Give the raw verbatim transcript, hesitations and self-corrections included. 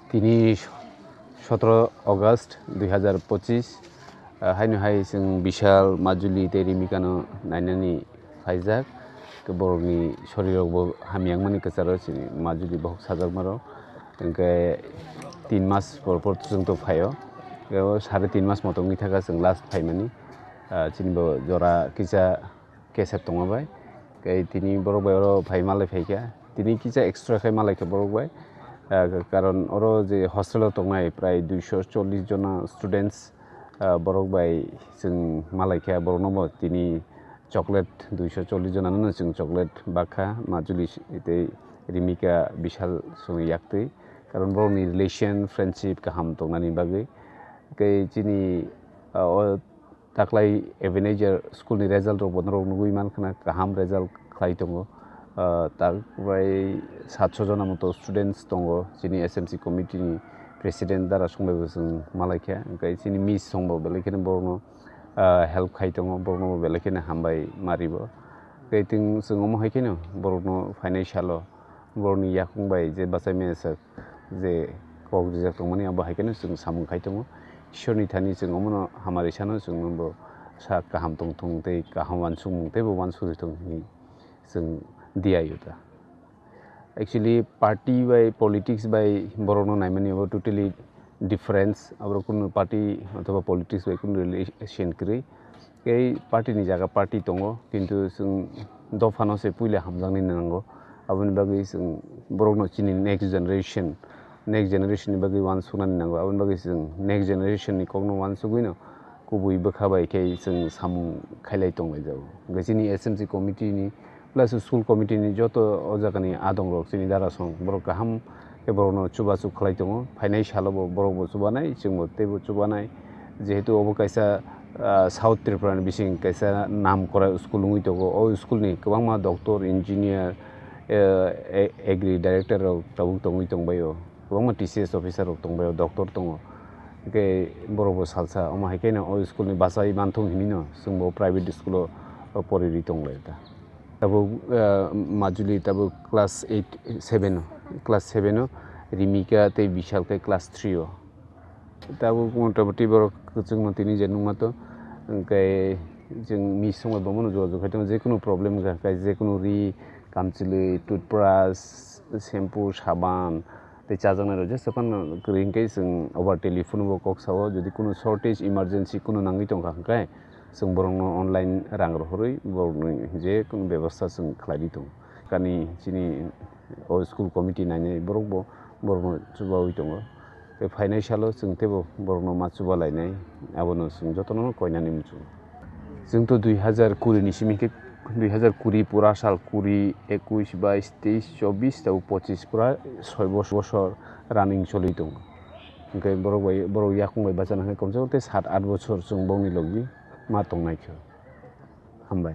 Tini sotoro August dui hazar pochis, ah, haino hai chwng Bishal, Majuli tei Rimikano nainani phaijak. Khe borokni sorirokbo hamya wngmani kwcharo chini Majuli bohok sajakmarok. Hwnkhe tin mas por por chwng to phaio. Khe o sare tin mas motom wngwi thaka chwng last phaimani. Ah, chini bo jora kisa kesep tongma bai. Khe tini borok bai oro phai malai phaikha. Tini kisa extra khai malai kha borok bai. Ah, karon oro je hostel o tongnai prai duiso chollish jona students, ah, borok bai chwng malai kha. Borokno bo tini chocolate duiso chollish jona no chwng chocolate bakha Majuli tei Rimika Bishal songni yaktwi. Karon borokni relation, friendship kaham tongnani bagwi. Khe chini, ah, o Taklai Ebenezer school ni result rok bo norok nugwi mankha na, kaham result khlai tongo. Ah, tak bai satso jona moto students tongo chini S M C committee ni president Dara Songbai bo chwng malai kha, hwnkhe chini miss song bo belai kheno borokno, ah, help khai tongo, borokno bo belai kheno hambai ma ribo. Tei chwng, chwng omo hai kheno borokno phainai salo borokni yakung bai je bachai maya sak je kok rijak tongmani, abo hai kheno chwng samung khai tongo. Ishorni thani chwng omono hamari sano chwng bo sak kaham tong thung tei kaham uansukmung teibo uansukjak thung hinwi chwng diyayo ta. Actually, party bai politics bai borokno naimani abo totally difference. Aborok kunu party othoba politics bai kunu relation kwrwi. Tei party ni jaga party tongo, kintu chwng dophano se puila hamjaknai nango. Aboni bagwi chwng borokno chini next generation, next generation ni bagwi uansuknani nango. Aboni bagwi chwng next generation ni kokno uansugwino kubui bwkha bai khe chwng samung khailai tonglaijao. Hwnkhe chini S M C committee ni plus school committee ni joto o jagani adongrok chini Dara Song borok kaham khe borokno chubachu khlai tongo. Phainai salo bo borok bo chubanai, chwng bo teibo chubanai. Jehetu obo kaisa, ah, South Tripura ni bising kaisa nam kora school wngwi tongo. O school ni kwbangma doctor, engineer, eh, a-, agri director rok tabuk tongwi tongbaio. Kwbangma T C S officer rok tongbaio, doctor tongo. Hwnkhe borok bo salsa, omo hai kheno o school ni bachai manthung hinwi no chwng bo private school o poriri tonglai ta. Tabuk, ah, Majuli tabuk class eight, seven o, class seven o Rimika tei Bishal khe class three o. Tabuk motamoti borok kwchwngno tini je nukma to, hwnkhe chwng miss wngwi bomono jogajog khai tongo, jekunu problem wngkha khe, jekunu ri, kamchwlwi, toothbrush, shampoo, saban tei chajaknairok jesa phano kwrwi hwnkhe chwng over telephone bo kok sao, jodi kunu shortage, emergency kunu nangwi tongkha hwnkhe, chwng borokno online rang rohorwi borokni je kunu bebostha chwng khlaiwi tongo. Kani chini o school committee nainai borok bo borokno chubawi tongo. Tei phainai salo chwng teibo borokno ma chuba lainai, abono chwng jotono koinani muchungo. Chwng to dui hazar kuri ni simi khe, dui hazar kuri pura sal kuri, ekush, bais, teis, chobis, tei pochis pura soi bos-, bosor running choli tongo. Hwnkhe borok bai, borok yakung bai bachana hwnkhe komse kom tei sat art bosor chwng bongni logi ma tongnaikha. Hambai.